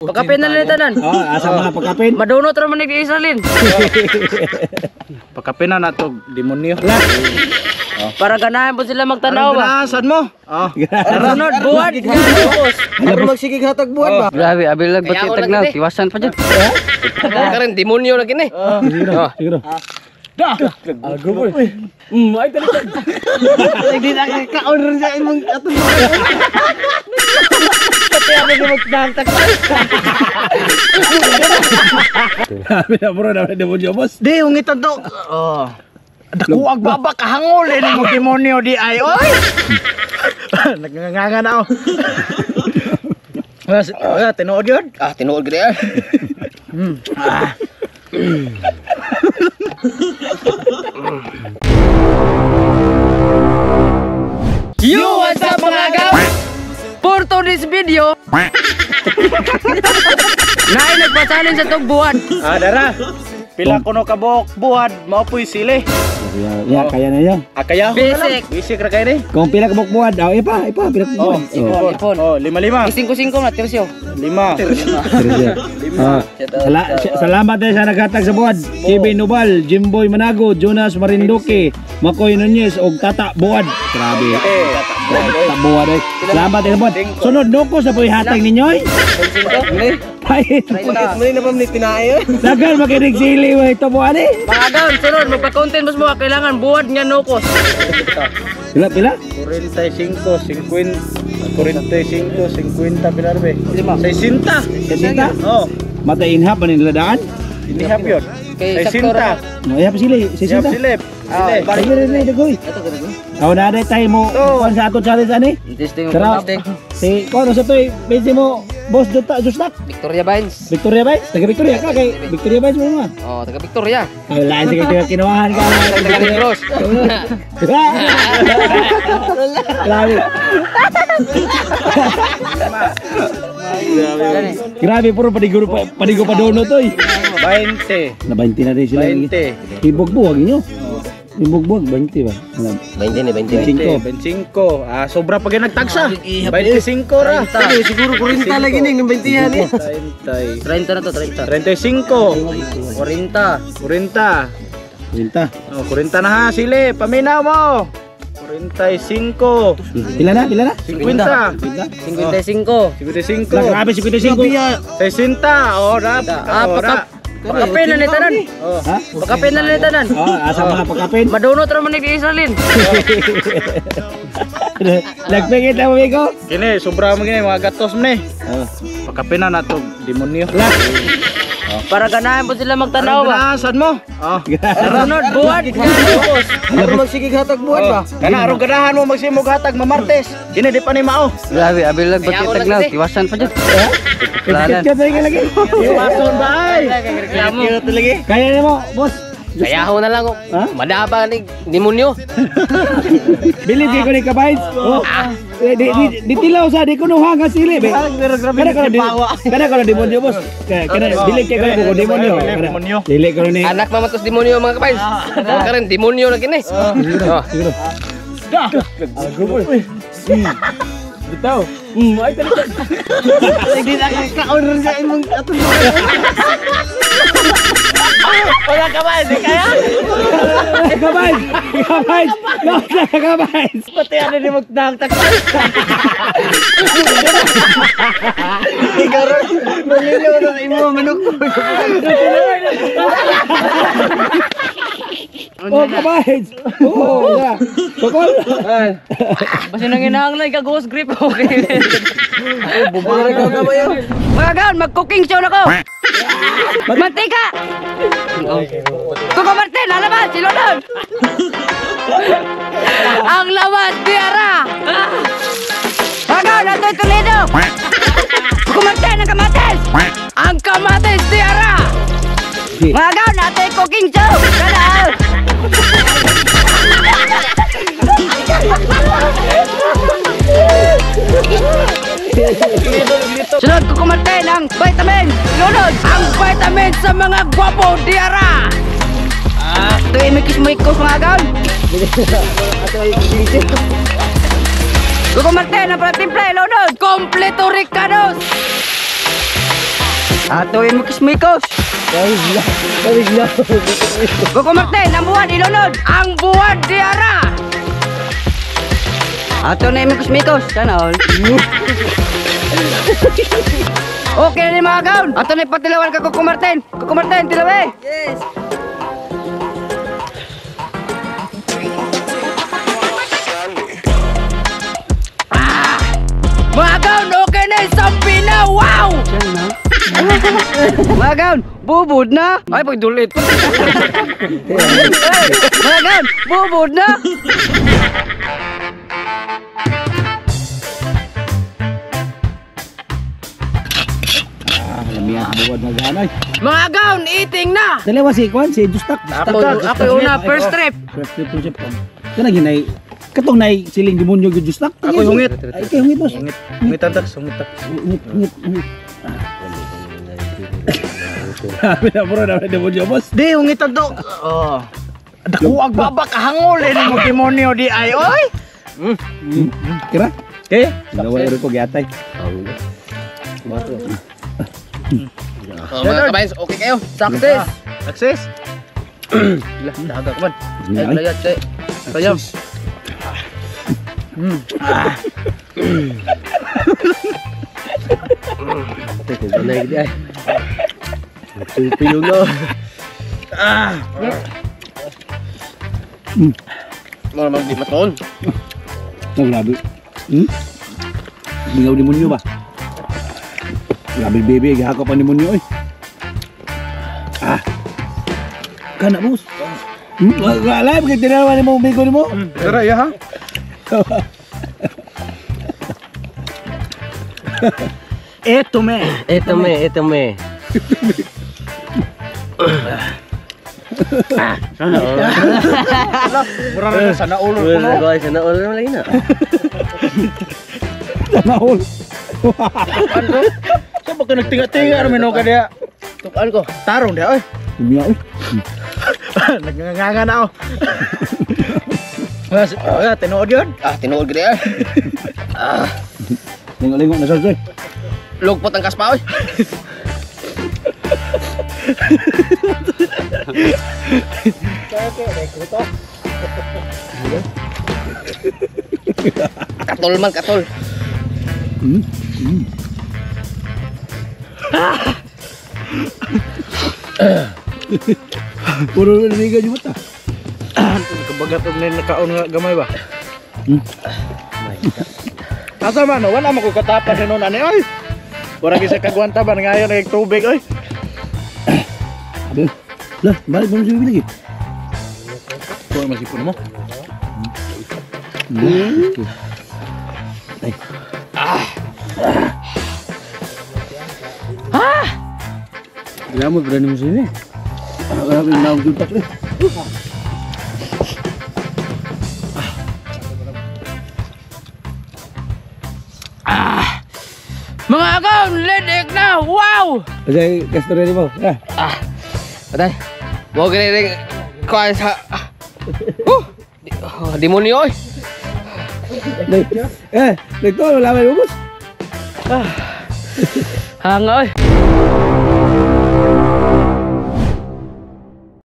Pagkapin na lang tanan. Oh, asa mga pagkapin? Madunot ra man ni Isalin. Pagkapin na nato demonyo. Para ganahan po sila magtanaw ba. Saan mo? Oh. Sunod buwan. Aron magsigig hatag buwan ba? Grabe, abil lag bati tagnaw, tiwasan pa jud. Karon demonyo na kini. Siguro, siguro. Ago boy. Ay talaga. Hindi na kakaon rin sa imong atong. Pati ako ni magdagtag. Grabe na bro, na demonyo boss. Di ungitan to. Oh. Dakuag baba kahangol ini mo demonyo di ay oy. Nagnganga na ako. Mas, tinuod yun? Ah, tinuod gid ay. Yo, what's up mga agaw? For today's video, naay nagpa-challenge sa tong buwan. Ah, dara. Pila kuno ka buok buwad, mao po'y sili. Ya, kaya na yan. Ah, kaya Basic. Basic ra kay ni. Kung pila ka buwad, oh, ipa, pila ka Oh, buwad. Oh. Ipon. Oh, lima lima. Isingko-singko na tersyo. Lima. Ah, salamat din sa naghatag sa buwad. Kevin Nubal, Jimboy Manago, Jonas Marinduque, Makoy Nunez og Tata Buwad. Grabe. Tata Buwad eh. Salamat din sa buwad. Sunod noko sa po'y hatag ninyo eh. Pahit. Mo na pa ni tinae. Dagan makinig sili wa ito buwan eh. Mga agaw, sunod magpa-content mas mo kailangan buwad nga nokos. Pila pila? 45, 50, 45, 50 pila be. 60. 60? Oh, Matay inhap man nila daan? inihap yun. Kay 60. No, ihap sili, Inihap 60. silip. Silip. Sige rin dagoy. Aw na day tayo mo kuan sa ato challenge ani. Testing Tara. testing. Si kuan sa toy, busy mo boss Duta Justak. Victoria Vines. Victoria ba? Taga Victoria ka kay Victoria ba mo mga? Oh, taga Victoria. Wala sige taga kinuhaan ka. Taga Negros. Grabe. Grabe puro padigo pa padigo pa dono toy. 20. Na 20 na din sila. 20. Ibog-buwag inyo. Ibog-buwag 20 ba? 20 ni 20. 25. 25. Ah, sobra pa gyud nagtagsa. 25 ra. Siguro 40 lagi ning 20 ni. 30. 30 na to, 30. 35. 40. 40. 40. Oh, 40 na ha, sili. Paminaw mo. 45. Pila na? Pila na? 50. 55. 55. Lah, grabe 55. 60. Oh, ra. Ah, Oh, ra. Pagkapin na ni tanan. Oh. Ha? Pagkapin na ni tanan. Oh, asa mga pagkapin? Madunot ra man ni Isalin. Nagpingit na mo, Miko. Kini, sobra mo gini mga gatos mo ni. Oh. Pagkapin na nato demonyo. Para ganahan po sila magtanaw ba. Saan mo? Oh. Sunod buwan nga nokos. Aron magsigig hatag buwan ba? Kana aron ganahan mo magsimog hatag mamartes. Kini di pa ni mao. Grabe, abil lag bati tagnaw, tiwasan pa jud. Planan. Kaya tayo lagi. Iwason ba ay? Reklamo. Cute lagi. Kaya na mo, boss. Kaya ho na lang. Oh. Ha? Madaba ni demonyo. Bilib kay ko ni kabays. Oh. Eh, di tilaw sa di kuno hanga sili be. Kana ko di kana ko demonyo boss. Kana dili kay ko demonyo. Demonyo. Dili ko ni. Anak mamatos demonyo mga kabays. Karon demonyo na kini. Oh. Siguro. Ago boy. Bitaw. Ay talaga. Hindi na kakaon rin sa imong atong. Wala ka ba? Hindi kaya? Kabays. Kabays. Kabays. Pati ano ni magdagtag. Ikaw ron, malilo na sa imo manok. Oh, kabays. Oh, yeah. Sokol. Basta nang inaanglay ka ghost grip okay. Bumara ka kamay. Mga gaon, mag-cooking show na ko. Mantika! Kuko Martin, lalabas, silunod! Ang lawas, tiara! Mga gaon, ato'y Toledo! Kuko Martin, ang kamatis! Ang kamatis, tiara! Mga gaon, ato'y cooking show! Tara! Sunod, Kuko Martin, ang vitamin! Lunod! Ang vitamin sa mga gwapo, diara! Ito ay mikis-mikos mga gaon! Kuko Martin, ang patimple, lunod! Kompleto Ricados! Ato mo kismikos. Coco Martin, ang buwan ilunod. Ang buwan diara. Ato na imong kismikos. Sana all. Okay na ni mga gaon. Ato na ipatilawan ka Coco Martin. Coco Martin, tilawi. Yes. Ah! Mga gaon, okay na sampi na. Wow! Mga gaon, bubod na. Ay, pagdulit. Mga gaon, bubod na. Lamiya buwad maghanay. Mga gaon, eating na. Dalawa si Kwan, si Justak. Ako una, first trip. First trip po siya. Kana ginay katong nay siling demonyo gyud Justak. Ako'y hungit. Ay kay hungit boss. Hungit antak, hungit tak. Hungit, hungit, hungit. Grabe na bro, na demonyo boss. Di hungit antok. Oh. Dakuag baba kahangol eh mo demonyo di ay oy. Kira? Okay. Dalawa rin ko giatay. Oh, mga kabayans, okay kayo. Success. Success. Lah, daga ka man. Ay, layat, say. Sayang. Teka, ganay gidi ay. Nagsulpi yung no. Ah. Mo naman di matuon. Oh, grabe. Bingaw demonyo ba? Grabe baby, gihakop ang demonyo oy. Ah. Kana boss. Wala kay tinawa nimo bigo nimo. Tara ya ha. Eto me. Ito me, ito me. Mura na sana ulo ko no. Wala sana ulo na lagi na. Tanahol. Sa ba ka nagtinga-tinga ra mino ka diya? Tukaan ko. Tarong diya oy. Umiya oy. Nagnganga na ako. Wala, tinuod yun. Ah, tinuod gid ay. Lingo-lingo na sa. Lugpot ang kaspa oy. Katol man, katol. Puro namiga yung mata. Kabagat og nakaon nga gamay ba? Asa man, wala man ko katapan hinon ani oy. Wala gyud sa kagwanta ba ngayon nag tubig oy. Lah, balik mo siya lagi. Kuha masipon mo. Ay. Ah! Wala mo berani mo sini. Grabe na ang juntak eh. Mga agaw, lidik na! Wow! Kasi kastorya mo. Ah. Patay. Mo gani ring kuan sa demonyo oy. Eh, dito wala may ubos. Hanga oy.